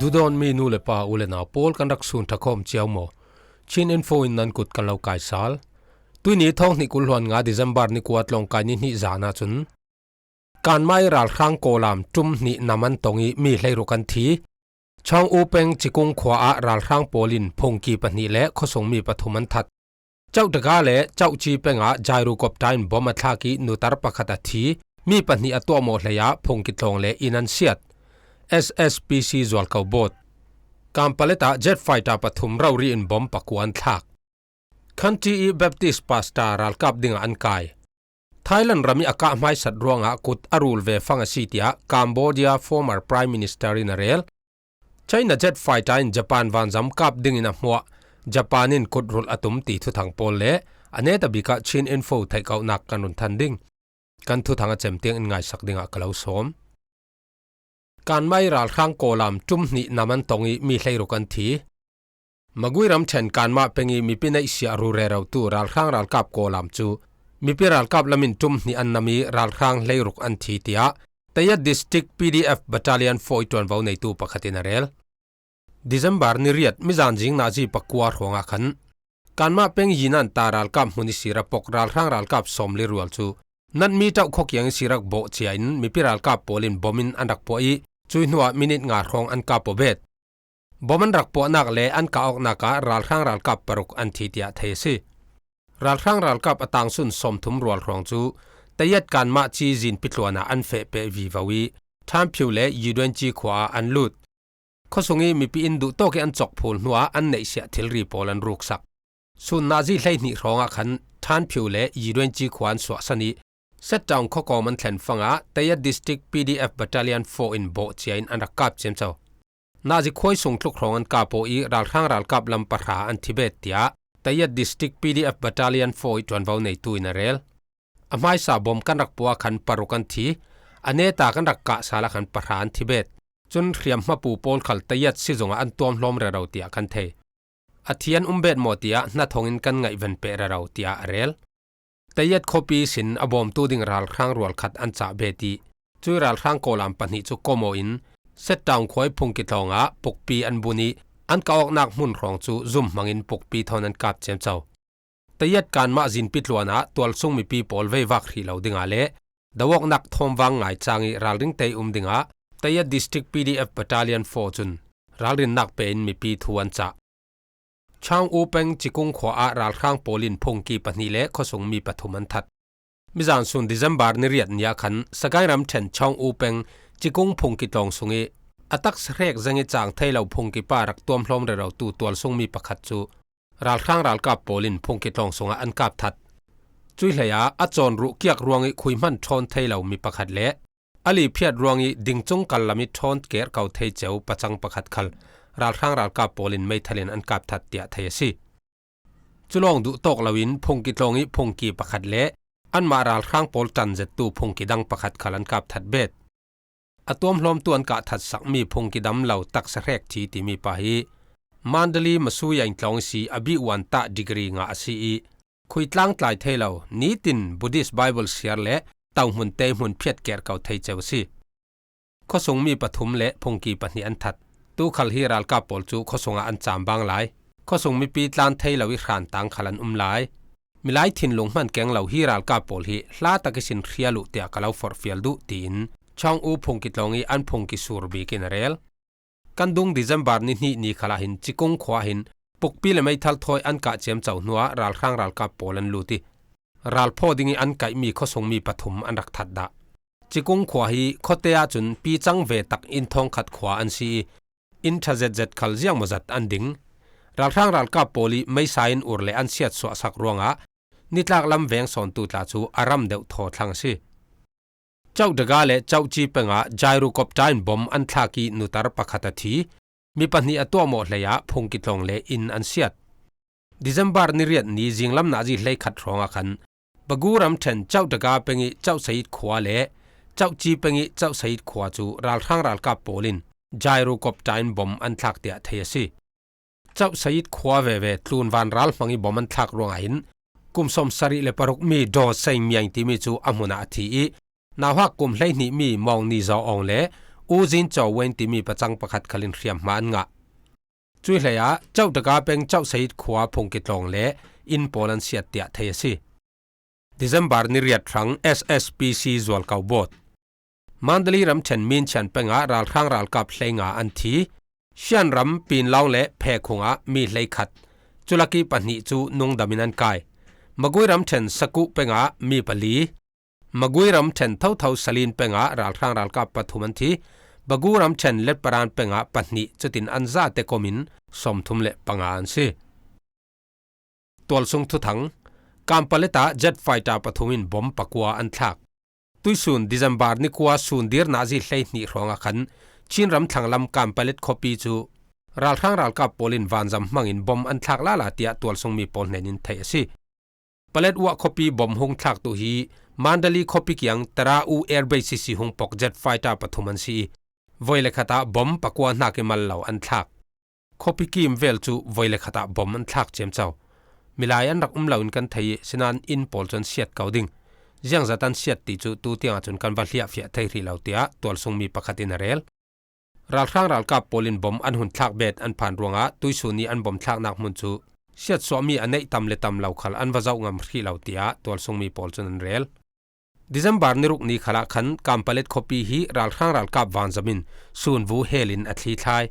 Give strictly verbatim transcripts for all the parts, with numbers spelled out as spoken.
Duhdawtmi nu le pa, u le nau pawl, kan rak sun ṭha khawm cio maw? Chin Info in nan kut kan lo kaisal. Tuini thawng hnih kul hluan nga December ni kua tlawngkai ni hnih zan ahcun Kanmah i ralhrang kawlam ṭum hnih nam an tong i mi hleiruk an thi. Chawng U peng Cikung khua ah ralhrang pawl in phungki pahnih le khuasungmi pathum an that. Chauh Daga le Chauh Ci peng ah Jairu kopta in bom a thlak i nutar pakhat a thi. Mi pahnih a tuahmawh hlei ah phungki tlawng le inn an siat. S S P C zualko bawt. Kampalet ah jet fighter pathum rori in bom pakua an thlak. Khanti i Baptist pastor ralkap dingah an kai. Thailand ram i a kah hmaisat ruangah kut a rul ve fang a si, tiah Cambodia former Prime Minister in a rel. China jet fighter in Japan vanzam kap dingin a hmuah, Japan in kut rulh a tum ti thuthang pawl le a neta bikah Chin Info theihkauhnak kan run than ding. Kan thuthang a cem tiang in ngaisak dingah ka lo sawm. Kanmah i ralhrang kawlam ṭum hnih nam an tong i mi hleiruk an thi. Magui ramṭhen Kanmah peng i mipi neihsiah ru rerotu ralhrang ralkap kawlam cu mipi ralkap lam in ṭum hnih an nam i ralhrang hleiruk an thi, tiah Tayat District P D F Battalion four i ṭuanvo neitu pakhat in a rel. December ni riat mizan zing nazi pakua hrawngah khan Kanmah peng Yinan ta ralkap hmun i sir a pok ralhrang ralkap sawmli rual cu Natmi Ṭauh khuakiang i sir rak bawh cia in mipi ralkap pawl in bom in an rak puah i cui hnuah minit nga hrawng an kap aw bet. Bom an rak puahnak le an kah awknak ah ralhrang ralkap paruk an thi, tiah thei a si. Ralhrang ralkap a tangsun sawmthum rual hrawng cu Tayat Kanmah Ci zinpi tluan ah an feh peh vivo i Ṭhanphiu le Yiduanci khua ah an lut. Khuasung i mipi in duhtawk i an cawk phul hnuah an neihsiah thilri pawl an ruksak. Sun nazi hleihnih hrawngah khan Ṭhanphiu le Yiduanci khua an suahsan i Settown khuakawm an thlen fangah Tayat District P D F Battalion four in bawh cia in an rak kap ciamco. Nazi khuai sung tluk hrawng an kap aw i ralhrang ralkap lam pahra an thi bet, tiah Tayat District P D F Battalion four i ṭuanvo neitu in a rel. A hmaisa bom kan rak puah khan paruk an thi, a neta kan rak kah sal ah khan pahra an thi bet. Cun hriamhmapu pawl khal Tayat sizung ah an tuamhlawm rero tiah kan thei. A thi an um bet maw tiah hnathawng in kan ngaihven peh rero, tiah a rel. Tayat khuapi sin a bawmtu ding ralhrang rual khat an cah bet i cui ralhrang kawlam pahnih cu kom aw in Settown khua i phungki tlawng ah pukpi an bun i an kah awknak hmun hrawng cu zum hmangin pukpi thawn an kap ciamco. Tayat Kanmah zinpi tluan ah tualsung mipi pawl veivak hrih lo dingah le do awknak thawmvang ngai cang i ralring tei um dingah Tayat District P D F Battalion four cun ralrinnak pe in mipi thu an cah. Chang U peng Cikung khua ah ralhrang pawl in phungki pahnih le khuasungmi pathum an that. Mizan sun December ni riat ni ah khan Sagaing ramṭhen Chang U peng Cikung phungki tlawng sung i a taksa hrek zeng i cang thei lo phungki pa rak tuamhlawm rerotu tualsungmi pakhat cu ralhrang ralkap pawl in phungki tlawng sungah an kap that. Cui hlei ah a cawn ruh kiak ruang i khui hman ṭhawn thei lo mi pakhat le a liphiat ruang i dingcung kal lam i ṭhawn kerh ko thei ceu pacang pakhat khal ralhrang ralkap pawl in meithal in an kap that, tiah thei a si. Culawng duh tawk loin phungki tlawng i phungki pakhat le anmah ralhrang pawl ṭanzettu phungki dang pakhat khal an kap that bet. A tuamhlawmtu an kah thatsakmi phungki dam lo taksa hrek thi timi pa hi Mandali Masuyaing tlawng i si a bih uan tah degree ngah a si i khuitlang tlai thei lo nitin Buddhist Bible siar le tohmun te hmun phiat kerh ko thei ceu a si. Khuasungmi pathum le phungki pahnih an that. Tu khal hi ralkap pawl cu khuasungah an cam bang lai. Khuasung mipi tlan thei lo i hran tang khal an um lai. Milai thinlung hman keng lo hi ralkap pawl hi hla tak ihsin hrial uh tiah ka lo forhfial duh, tiin Chawng U phungki tlawng i an phungki sur bik in a rel. Kan dung December ni hnih ni khal ah hin Cikung khua ah hin pukpi le meithal thawi an kah ciamco hnuah ralhrang ralkap pawl an lut i ralphaw ding i an kaihmi khuasungmi pathum an rak that dah. Cikung khua hi khuate ahcun picang ve tak inn thawngkhat khua an si i inn ṭha zetzet khal ziangmawzat an ding. Ralhrang ralkap pawl i meisa in ur le an siat suahsak ruangah nitlak lam veng sawntu tla cu a ram deuh thaw thlang a si. Chauh Daga le Chauh Ci peng ah Jairu kopta in bom an thlak i nutar pakhat a thi. Mi pahnih a tuahmawh hlei ah phungki tlawng le inn an siat. December ni riat ni zinglam nazi hleikhat hrawngah khan Bagu ramṭhen Chauh Daga peng i Chauh Sayit khua le Chauh Ci peng i Chauh Sayit khua cu ralhrang ralkap pawl in Jairu kopta in bom an thlak tiah thei a si. Chauh Sayit khua veve tlunvan ral hmang i bom an thlak ruangah hin kum sawmsarih le paruk mi Daw Seng Miang timi cu a hmun ah a thi i nauhak kum hleihnih mi Mawng Ni Zaw Awng le U Zin Chaw Wen timi pacang pakhat khalin hriamhma an ngah. Cui hleiah Chauh Taka peng Chauh Sahit khua phungki tlawng le inn pawl an siat tiah thei a si. December ni riat hrang S S P C zualkau bawt. Mandalay ramṭhen Minchian pengah ralhrang ralkap hleinga an thi. Shan ram Pinlawng le Phekhung ah mi hleikhat, Chulaki pahnih cu nungdamin an kai. Magui ramṭhen Sakuh pengah mi pali, Magui ramṭhen thotho Salin pengah ralhrang ralkap pathum an thi. Bagu ramṭhen Letparan pengah pahnih cutin an zate komin sawmthum le panga an si. Tualsung thuthang. Kampalet ah jet fighter pathum in bom pakua an thlak. Tuisun December ni kua sun dir nazi hleihnih hrawngah khan Chin ram thlanglam Kampalet khuapi cu ralhrang ralkap pawl in vanzam hmangin bom an thlak lala tiah tualsungmi pawl hnenin theih a si. Paletwa khuapi bom hung thlaktu hi Mandalay khuapi kiang Tara U Air Base sisi hung pok jet fighter pathum an si ih, voi le khatah bom pakua hnak ih mal lo an thlak. Khuapi kim vel cu voi le khatah bom an thlak ciamco. Milai an rak um loin kan thei ih, sinain inn pawl cu an siat ko ding. Ziangzat an siat ti cu tu tiangah cun kan va hliahfiah thei hrih lo, tiah tualsungmi pakhat in a rel. Ralhrang ralkap pawl in bom an hun thlak bet an phan ruangah tuisun ih an bom thlaknak hmun cu siatsuahmi a neih tam le tam lo khal an va zoh ngam hrih lo, tiah tualsungmi pawl cun an rel. December ni ruk ni khalah khan Kampalet khuapi hi ralhrang ralkap vanzam in sunvu hel in a thlithlai.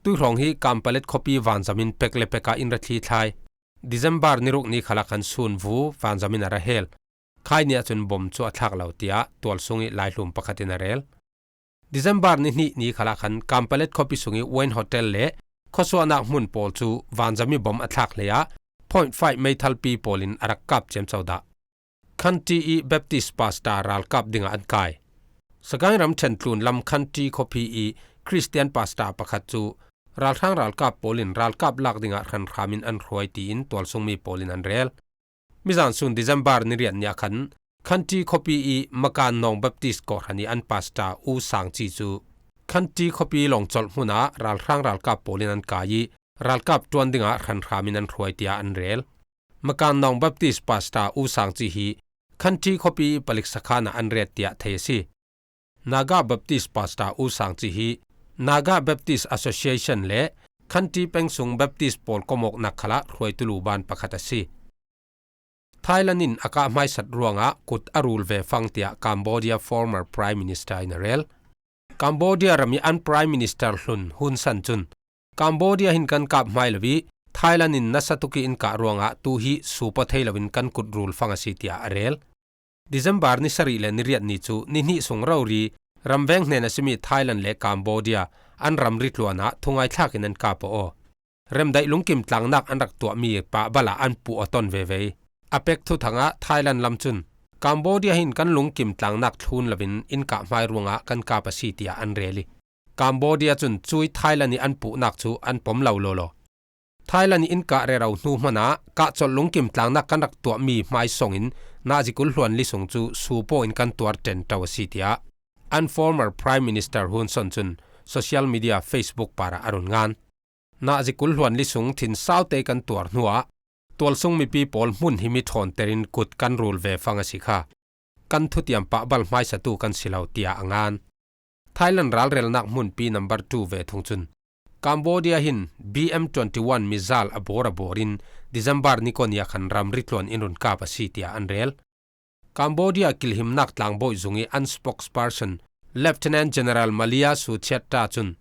Tuihrawng hi Kampalet khuapi vanzam in pek le pek ah in ra thlithlai. December ni ruk ni khalah khan sunvu vanzam in a ra hel. Khai ni ahcun bom cu a thlak lo, tiah tualsung ih laihlum pakhat in a rel. December ni hnih ni khalah khan Kampalet khuapi sung ih Wine Hotel le khuasuahnak hmun pawl cu vanzam ih bom a thlak hleiah point five meithalpi pawl in a rak kap ciamco dah. Khanti ih Baptist pastor ralkap dingah an kai. Sagaing ramṭhen tlun lam Khanti khuapi ih Khristian pastor pakhat cu ralhrang ralkap pawl in ralkap lak dingah hranhram in an hruai, tiin tualsungmi pawl in an rel. Mizan sun December ni riat ni ah khan Khanti khuapi ih Makan Nawng Baptist kawhhran ih an pastor U Sang Ci cu Khanti khuapi lawngcolh hmun ah ralhrang ralkap pawl in an kai ih ralkap ṭuan dingah hranhram in an hruai, tiah an rel. Makan Nawng Baptist pastor U Sang Ci hi Khanti khuapi ih palik sakhan ah an ret, tiah thei a si. Naga Baptist pastor U Sang Ci hi Naga Baptist Association le Khanti peng sung Baptist pawl komawknak khalah hruaitu luban pakhat a si. Thailand in a kah hmaisat ruangah kut a rul ve fang, tiah Cambodia former Prime Minister in a rel. Cambodia ram ih an Prime Minister hlun Hun Sen cun Cambodia hin kan kap hmai lo ih Thailand in nasa tuk ih in kah ruangah tu hi supaw thei loin kan kut rul fang a si, tiah a rel. December ni sarih le ni riat ni cu ni hnih sung rori ramveng hnen a simi Thailand le Cambodia an ramri tluan ah thungai thlak in an kap aw. Remdaih lungkim tlangnak an rak tuahmi pahbal ah an puh aw ton veve. A pek thuthang ah Thailand lam cun Cambodia hin kan lungkim tlangnak thlun loin in kah hmai ruangah kan kap a si, tiah an rel ih Cambodia cun cui Thailand ih an puhnak cu an pom lo lawlaw. Thailand ih in kah rero hnu hmanah kahcolh lungkim tlangnak kan rak tuahmi hmaisawng in nazi kul hluan li sung cu supaw in kan tuar ṭenṭo a si, tiah an former Prime Minister Hun Sen cun social media Facebook parah a run ngan. Nazi kul hluan li sung thin saute kan tuar hnuah tualsung mipi pawl hmun him ih ṭhawnter in kut kan rul ve fang a si kha. Kan thutiam pahbal hmaisatu kan si lo, tiah a ngan. Thailand ralrelnak hmunpi number two ve thung cun Cambodia hin B M twenty-one missile a bawr a bawr in December ni kua ni ah khan ramri tluan in run kap a si, tiah an rel. Cambodia kilhimnak tlangbawi zung ih an spokesperson Lieutenant General Malia Suchiatta cun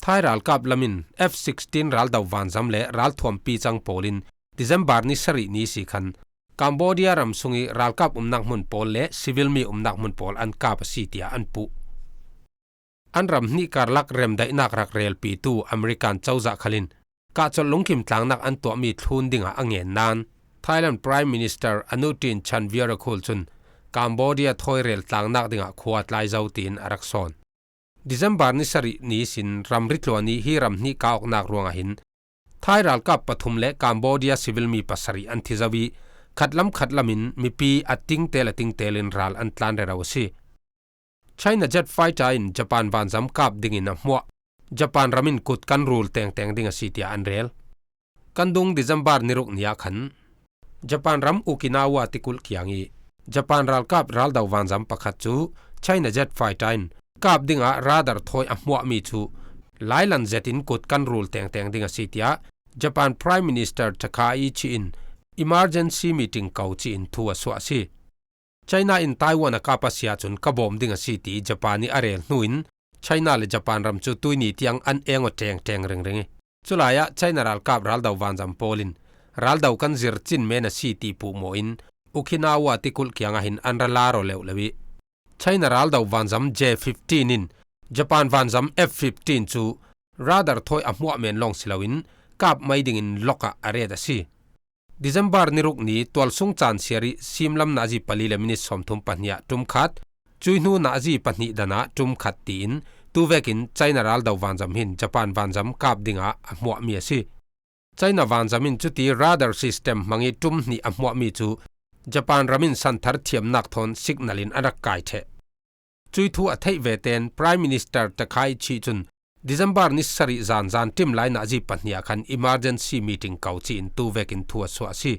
Thai ralkap lam in F sixteen raldo vanzam le ralthuampi cang pawl in December ni sarih ni si khan Cambodia ram sung ih ralkap umnak hmun pawl le civil mi umnak hmun pawl an kap a si, tiah an puh. An ram hnih karlak remdaihnak rak relpitu American cozah khal in kahcolh lungkim tlangnak an tuahmi thlun dingah a ngen nain Thailand Prime Minister Anutin Chanvirakul cun Cambodia thawi rel tlangnak dingah khua tlai zo tiin a rak sawn. December ni sarih ni sin ramri tluan ih hi ram hnih kah awknak ruangah hin Thai ralkap pathum le Cambodia civil mi pasarih an thi zo ih khatlam khatlam in mipi a tingtel a tingtel in ral an tlan rero a si. China jet fighter in Japan vanzam kap dingin a hmuah. Japan ram in kut kan rul tengteng ding a si, tiah an rel. Kan dung December ni ruk ni ah khan Japan ram Okinawa tikulh kiang ih Japan ralkap raldo vanzam pakhat cu China jet fighter in kap dinga radar thawi a hmuahmi chu lailan zetin kut kan rul tengteng ding a si, tiah Japan Prime Minister Takaichi in emergency meeting ko ci-in thu a suah a si. China in Taiwan a kap a si ahcun ka bawm ding a si, ti Japan ih a rel hnuin China le Japan ram cu tuini tiang an engaw tengteng ringring ih, culai ah China ralkap raldo vanzam pawl in raldo kan zir cin men a si ti puhmawh in Okinawa tikulh kiangah hin an ra la raw leuhleuh ih, China raldo vanzam J fifteen in Japan vanzam F fifteen cu radar thawi a hmuah men lawng si loin kap mai dingin lawkah a ret a si. December ni ruk ni tualsung caan siar ih simlam nazi pali le minit sawmthum pahnih ah ṭum khat, cui hnu nazi pahnih dan ah ṭum khat tiin tuvekin China raldo vanzam hin Japan vanzam kap dingah a hmuahmi a si. China vanzam in cuti radar system hmangih ṭum hnih a hmuahmi cu Japan ram in santhar thiamnak thawn signal in a rak kai ṭheh. Cui thu a theih ve tein Prime Minister Takaichi cun December ni sarih zan zan ṭim lai nazi pahnih ah khan emergency meeting ko ci-in tuvekin thu a suah a si.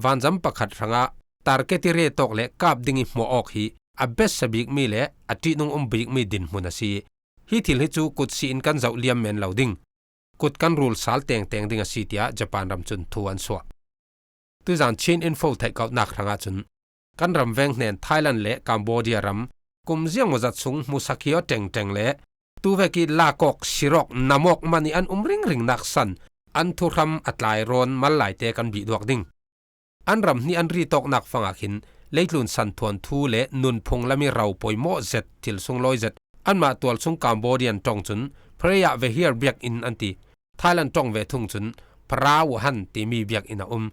Vanzam pakhat hrangah target ih ret awk le kap ding ih hmuah awk hi a biasa bikmi le a ṭihnung um bikmi dinhmun a si ih, hi thil hi cu kut si in kan zoh liam men lo ding, kut kan rul sal tengteng ding a si, tiah Japan ram cun thu an suah. Tuizan Chin Info theih kauhnak hrangah cun kan ram veng hnen Thailand le Cambodia ram kum ziangmaw zat sung hmusak hi aw ṭengṭeng le tuvek ih lak awk, sir awk, nam awk man ih an um ringringnak san an thuhram a tlai rawn mal laite kan bih duak ding. An ram hnih an rit awknak fangah khin leitlun santhuan thu le nunphung lam ih ro poimawh zet thil sunglawi zet anmah tualsung Cambodian ṭong cun Preah Vihear biakinn an ti, Thailand ṭong ve thung cun Phra Wuhan timi biakinn a um.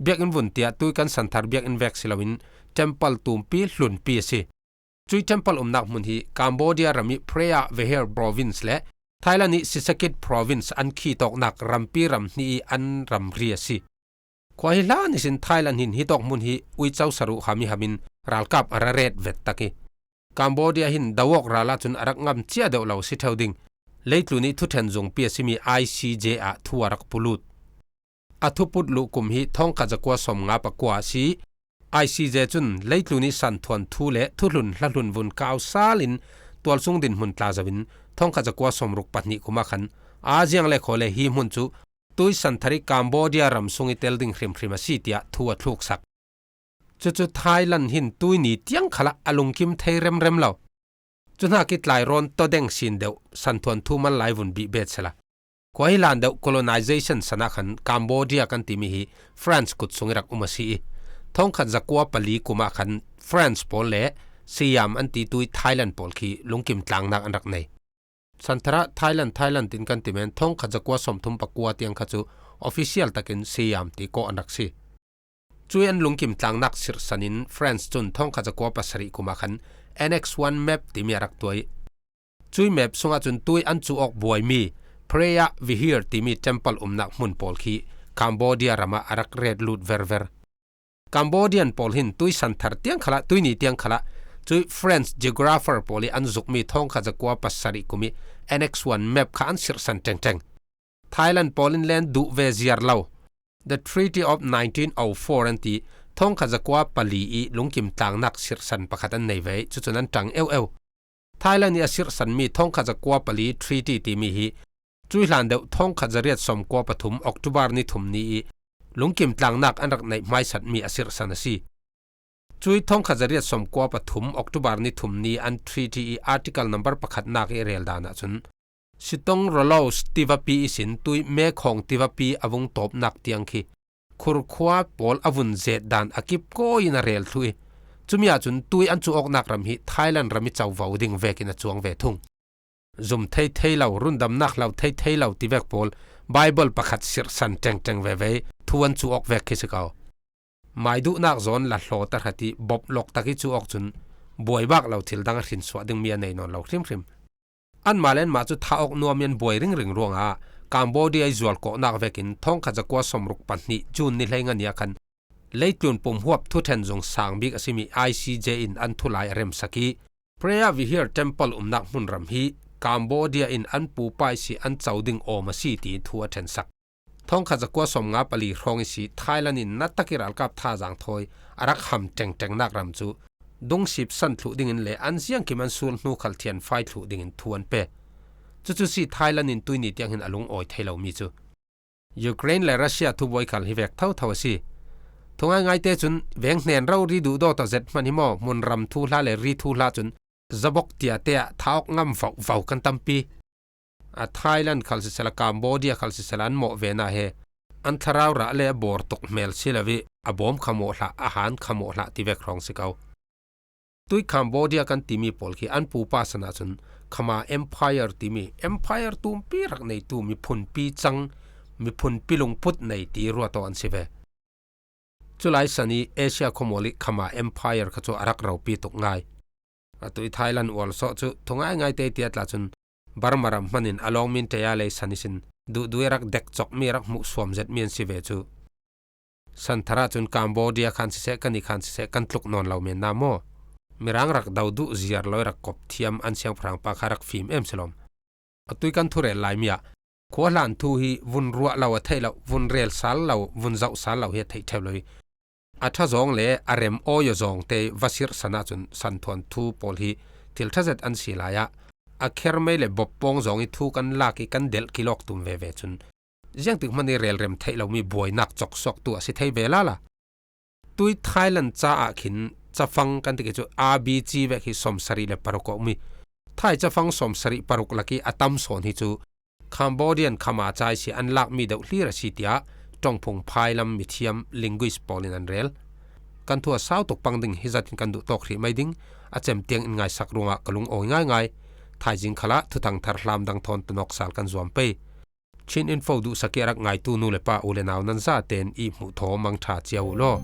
Biakinn vun tiah tui kan santhar biakinn vek si loin temple tumpi hlunpi a si. Cui temple umnak hmun hi Cambodia ram ih Preah Vihear Province le Thailand ih Sisaket Province an khit awknak rampi ram hnih ih an ramri a si. Khua hi hlan ihsin Thailand hin hitawk hmun hi uico saruh ham ih hamin ralkap a ra ret vet tak ih, Cambodia hin do awk ral ahcun a rak ngam cia deuh lo si ṭheu ding leitlun ih thuṭhen zungpi a simi I C J ah thu a rak pulut. A thuput luh kum hi thawngkhat zakua sawmnga pakua a si. I C J cun leitlun ih santhuan thu le thuhlun hlahlun vun kau sal in tualsung dinhmun tla zoh in thawngkhat zakua sawmruk pahnih kum ah khan a ziang le khaw le hi hmun cu tui santhar ih Cambodia ram sung ih tel ding hrimhrim a si, tiah thu a thluksak. Cucu Thailand hin tuini tiang khalah a lungkim thei remrem lo. Cu hnak ih tlai rawn tawdeng sin deuh santhuan thu mal lai vun bih bet sehla, khua hi hlan deuh colonization san ah khan Cambodia kan timi hi France kut sung ih rak um a si ih, thawngkhat zakua pali kum ah khan France pawl le Siam an ti tui Thailand pawl khi lungkim tlangnak an rak nei. Santhar ah Thailand, Thailand tin kan ti men thawngkhat zakua sawmthum pakua tiang kha cu official takin Siam ti kawh an rak si. Cui an lungkim tlangnak sirhsan in France cun thawngkhat zakua pasarih kum ah khan Annex one map timi a rak tuah ih, cui map sungah cun tui an cuh awk buaimi Preah Vihear timi temple umnak hmun pawl khi Cambodia ram ah a rak ret lut verver. Cambodian pawl hin tui santhar tiang khalah, tuini tiang khalah cui French geographer pawl ih an zukmi thawngkhat zakua pasarih kum ih Annex one map kha an sirhsan ṭengṭeng. Thailand pawl in len duh ve ziar lo. The Treaty of nineteen oh four an ti thawngkhat zakua pali ih lungkim tlangnak sirhsan pakhat an nei ve ih, cucun an ṭang eueu. Thailand ih a sirhsanmi thawngkhat zakua pali treaty timi hi cui hlan deuh thawngkhat zariat sawmkua pathum October ni thum ni ih lungkim tlangnak an rak neih hmaisatmi a sirhsan a si. Cui thawngkhat zariat sawmkua pathum October ni thum ni an treaty ih article number pakhatnak ih rel dan ahcun Sitong Rolows tivapi ihsin tui Mekhong tivapi a vung tawpnak tiang khi khurkhua pawl a vun zet dan a kip kawi in a rel thluh ih, cumi ahcun tui an cuh awknak ram hi Thailand ram ih covo ding vekin a cuang ve thung. Zum thei thei lo, rundamnak hlo thei thei lo tivek pawl Bible pakhat sirhsan ṭengṭeng veve ih thu an cuh awk vek khi si ko. Mai duhnak zawn la hlaw tahrat ih bawp lawk tak ih cuh awk cun buai bak lo thil dang a hrinsuah dingmi a nei nawn lo hrimhrim. Anmah le anmah cu thah awk nuam in buai ringring ruangah Cambodia ih zualkawhnak vekin thawngkhat zakua sawmruk pahnih June ni hleinga ni ah khan leitlun pumhuap thuṭhen zung sang bik a simi I C J in an thulai a remsak ih, Preah Vihear temple umnak hmunram hi Cambodia in an pupa ihsi an co ding awm a si, tiin thu a ṭhensak. Thawngkhat zakua sawmnga pali hrawng ihsi Thailand in natak ih ralkap thazaang thawi a rak ham ṭengṭengnak ram cu dungsip san thluh dingin le an ziangkim an sul hnu khal thianfai thluh dingin thu an pe. Cucu si Thailand in tuini tiang hin a lungawi thei lo mi cu Ukraine le Russia thubuai khal hi vek thotho a si. Thungai ngaite cun veng hnen rori duhdaw tawh zet hman hi maw, hmunram thuhla le ri thuhla cun zabok tiate ah tha awk ngam vauhvau kan tampi. A Thailand khal sisela, Cambodia khal sisela an mawh ve na he an thlarau rah le a bawr tuk hmel si lo ih a bawm khamawh hlah, a han khamawh hlah ti vek hrawng si ko. Tui Cambodia kan timi pawl khi an pupa san ahcun Khama Empire timi empire tumpi rak neitu miphunpi cang, miphunpi lungput nei ti ruat aw an si ve. Culai san ih Asia khuamual ih Khama Empire kha cu a rak ropi tuk ngai. Atu ih Thailand ualsawh cu thungai ngaite tiatla cun Burma ram hmanin a lawngmin ṭaya lei san ihsin duhduh ih rak dekcokmi, rak hmuh suam zetmi an si ve cu. Santhar ahcun Cambodia khan siseh, kan i khan siseh, kan tluk nawn lo men na maw? Mirang rak do duh ziar lo ih rak kop thiam an siangpahrang pa kha rak fim em si lawm. Atu ih kan thurel laimi ah khuahlan thu hi vun ruah lo a theih lo, vun rel sal lo, vun zoh sal lo hi a theih ṭheu lo ih a ṭha zawng le a rem awi aw zawngte va sirh san ahcun santhuan thu pawl hi thil ṭha zet an si lai ah a khermei le bawppawng zawng ih thu kan lak ih kan delh kilawk tum veve cun ziangtik hmanh ih relrem theih lomi buainak coksuaktu a si thei ve lala. Tui Thailand caah khin cafang kan tikih cu A B C vek hi sawmsarih le paruk a um ih Thai cafang sawmsarih paruk lakih a tam sawn hi cu Cambodian Khama ca ihsi an lakmi deuh hlir a si tiah ṭongphung phailam mithiam linguist pawl in an rel. Kan thu a sau tuk pang ding hi zat in kan duh tawk hrih mai ding, a cem tiang in ngaisak ruangah ka lungawi ngaingai. Thaizing khalah thuthang thar hlam dang thawn tunawk sal kan zuam pei. Chin Info duhsak ih a rak ngaitu nu le pa, u le nau nan zaten ih hmuh thaw mang ṭha cia uh law.